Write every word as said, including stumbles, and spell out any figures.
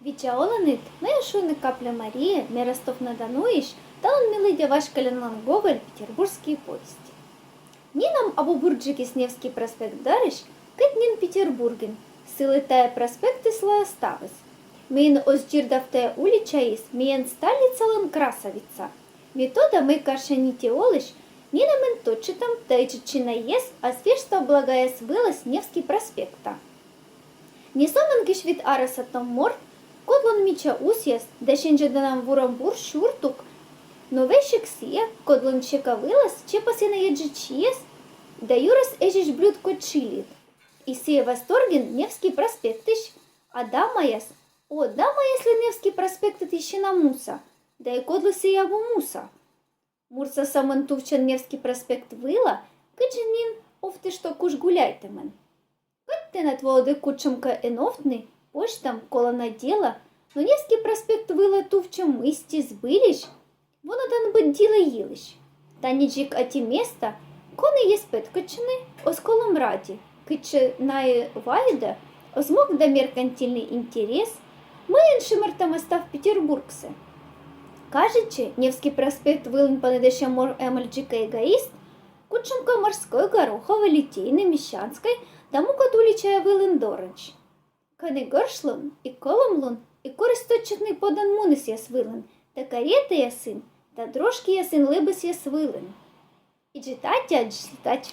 Видза оланныд, ме шуны Капля Мария, ме Ростов-на-Донуысь, талун ме лыддя Васька Леонлӧн Гоголь «Петербургские повести». Нинӧм абу бурджыкыс Невский проспект дорысь, кыдз нин Петербургын, сылы тайӧ проспектыс лоӧ ставыс. Мыйӧн оз дзирдав тайӧ уличаыс миян столицалӧн красавица. Ме тӧда, мый карсянь ӧти олысь нинӧмӧн тотчытӧм да ичӧтик наэз ас вештав благаяс вылас Невский проспекта. Не сӧмын кызь вит арӧса том морт, кодлӧн мича усъяс да синсӧдӧмӧн вурӧм бур сюртук, но весиг сійӧ, кодлӧн сека вылас чепасінӧ еджыд сиас да юрас эзис блюд кодь шыльыд. И сійӧ восторгын Невский проспектысь, а дамаяс, о, дамаяслы Невский проспектыс ещӧ на муса, да и кодлы сійӧ абу муса. Муртса сӧмын тувчӧн Невский проспект вылӧ, кыдзи нин овтыштӧ куш гуляйтӧмӧн. Кӧть тэнад, Володя, кутшӧмкӧ эновтны, позьтӧм, колана дело, но Невский проспект вылӧ тувчӧм мысти збыльысь вонадан быд ділӧ йылысь. Тані дзик ӧти места, коні эз петкӧдчыны, оз колӧм ради, кытчӧ найӧ вайӧдӧ оз мог да меркантильнӧй интерес, мыйӧн шымыртӧма став Петербургсӧ. Кажитчӧ, Невский проспект вылын паныдасьӧм мор эмӧсь дзик эгоист, кутшӧмкӧ Морской, Гороховой, Литейной, Мещанской да мукӧд уличаяс вылын дорӧдз. Кӧні гӧршлун и кӧлӧмлун и корис тӧдчытны подӧн мунысъяс вылын да каретаясын да дрожкиясын лэбасъяс вылын. Видзӧд аддзысьлытӧдз.